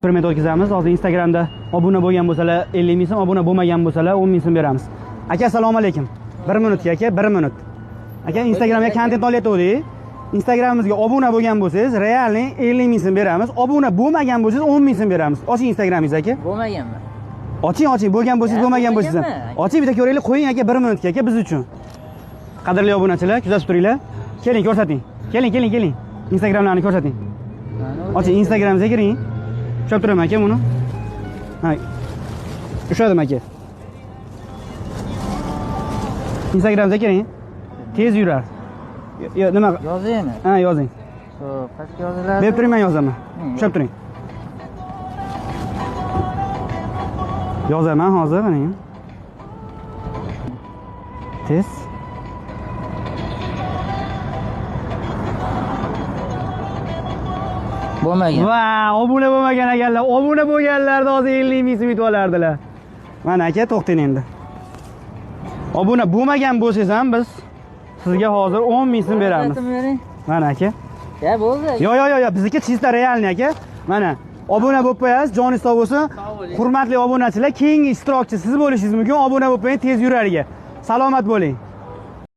Eksperiment o'tkazamiz. Hozir Instagramda obuna bo'lgan bo'lsalar 50 ming so'm, obuna bo'lmagan bo'lsalar 10 ming so'm beramiz. Aka, assalomu alaykum. 1 minutga aka, 1 minut. Aka, Instagramga kontent olayotgandik. Instagramimizga obuna bo'lgan bo'lsangiz, realniy 50 ming so'm beramiz. Obuna bo'lmagan bo'lsangiz 10 ming so'm beramiz. Oching Instagramingizni aka. Bo'lmaganmi? Oching, oching. Bo'lgan bo'lsangiz, Ya, bo'lmagan bo'lsangiz ham. bo'lmaganmi? Oching, bitta ko'raylik, qo'ying aka 1 minutga aka biz uchun. Qadrli obunachilar, kuzatib turinglar. Keling, ko'rsating. Keling, keling, keling. Instagramlarni ko'rsating. Oching, Instagramingizga kiring. Ushlab turaman aka buni. Ha. Ushladim aka. Instagramga kiring. Tez yurar. Yo, nima? Yozaymi? Ha, yozing. Xo'p, qayerga yoziladi? Berib turing, men yozaman. Ushlab turing. Yozaman hozir, mana. Tez. Bo'lmagan. Va, obuna bo'lmagan ekanlar. Obuna bo'lganlarda hozir 50 ming so'm yutib olardilar. Mana aka, to'xtang endi. Obuna bo'lmagan bo'lsangiz ham biz sizga hozir 10 ming so'm beramiz. Bering. Mana aka. Ya bo'ldi. Yo yo yo yo, bizniki чисто realniy aka. Mana obuna bo'lib qo'yasiz, joningiz sog' bo'lsin. Sog' bo'ling. Hurmatli obunachilar, keyingi ishtirokchi siz bo'lishingiz mumkin. Obuna bo'lib qo'ying, tez yurariga. Salomat bo'ling.